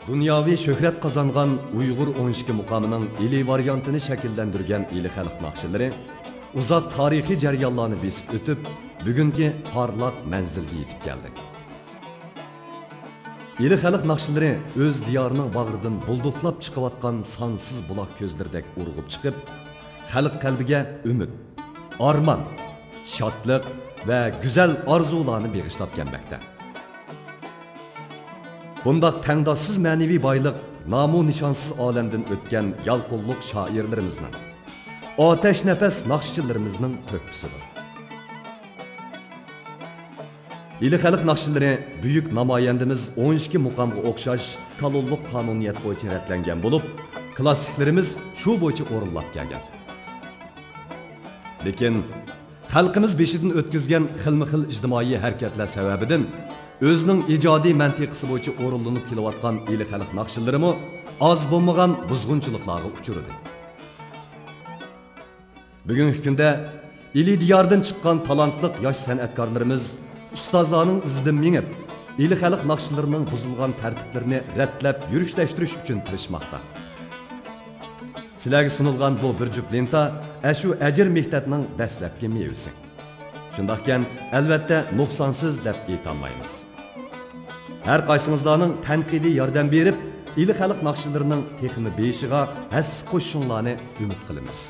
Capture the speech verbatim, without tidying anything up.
دۇنياۋى شۆھرەت قازانغان ئۇيغۇر ئون ئىككى مۇقامىنىڭ ئىلى ۋارىيانتىنى شەكىللەندۈرگەن ئىلى خەلق ناخشىلىرى ئۇزاق تارىخىي جەريانلارنى بېسىپ ئۆتۈپ، بۈگۈنكى پارلاق مەنزىلگە يېتىپ كەلدى. ئىلى خەلق ناخشىلىرى ئۆز دىيارىنىڭ باغرىدىن بۇلدۇقلاپ چىقىۋاتقان سانسىز بۇلاق كۆزلىرىدەك ئۇرغۇپ چىقىپ، خەلق قەلبىگە ئۈمىد، ئارمان، شادلىق ۋە گۈزەل ئارزۇلارنى بېغىشلاپ كەلمەكتە. بۇنداق تەڭداشسىز مەنىۋى بايلىق نامۇ نىشانسىز ئالەمدىن ئۆتكەن يالقۇنلۇق شائىرلىرىمىزنىڭ، ئاتەش نەپەس ناخشىچىلىرىمىزنىڭ تۆھپىسىدۇر. ئىلى خەلق ناخشىلىرى بۈيۈك نامايەندىمىز ئون ئىككى مۇقامغا ئوخشاش كانونلۇق قانۇنىيەت بويىچە رەتلەنگەن بولۇپ، كلاسسىكلىرىمىز شۇ بويىچە ئورۇنلاپ كەلگەن. لېكىن خەلقىمىز بېشىدىن ئۆتكۈزگەن خىلمۇ خىل ئىجتىمائىي ھەرىكەتلەر سەۋەبىدىن ئۆزىنىڭ ئىجادىي مەنتىقىسى بويىچە ئورۇنلىنىپ كېلىۋاتقان ئىلى خەلق ناخشىلىرىمۇ ئاز بولمىغان بۇزغۇنچىلىقلارغا ئۇچرىدى. بۈگۈنكى كۈندە ئىلى دىياردىن چىققان تالانتلىق ياش سەنئەتكارلىرىمىز ئۇستازلارنىڭ ئىزىدىن مېڭىپ، ئىلى خەلق ناخشىلىرىنىڭ بۇزۇلغان تەرتىپلىرىنى رەتلەپ يۈرۈشلەشتۈرۈش ئۈچۈن تىرىشماقتا. سىلەرگە سۇنۇلغان بۇ بىر جۈپ لېنتا ئەشۇ ئەجىر مېھنەتنىڭ دەسلەپكى مېۋىسى. شۇنداقكەن، ئەلۋەتتە نۇقسانسىز دەپ ئېيتالمايمىز. ھەر قايسىڭىزلارنىڭ تەنقىدىي ياردەم بېرىپ، ئىلى خەلق ناخشىلىرىنىڭ تېخىمۇ بېيىشىغا ھەسسە قوشۇشۇڭلارنى ئۈمىد قىلىمىز.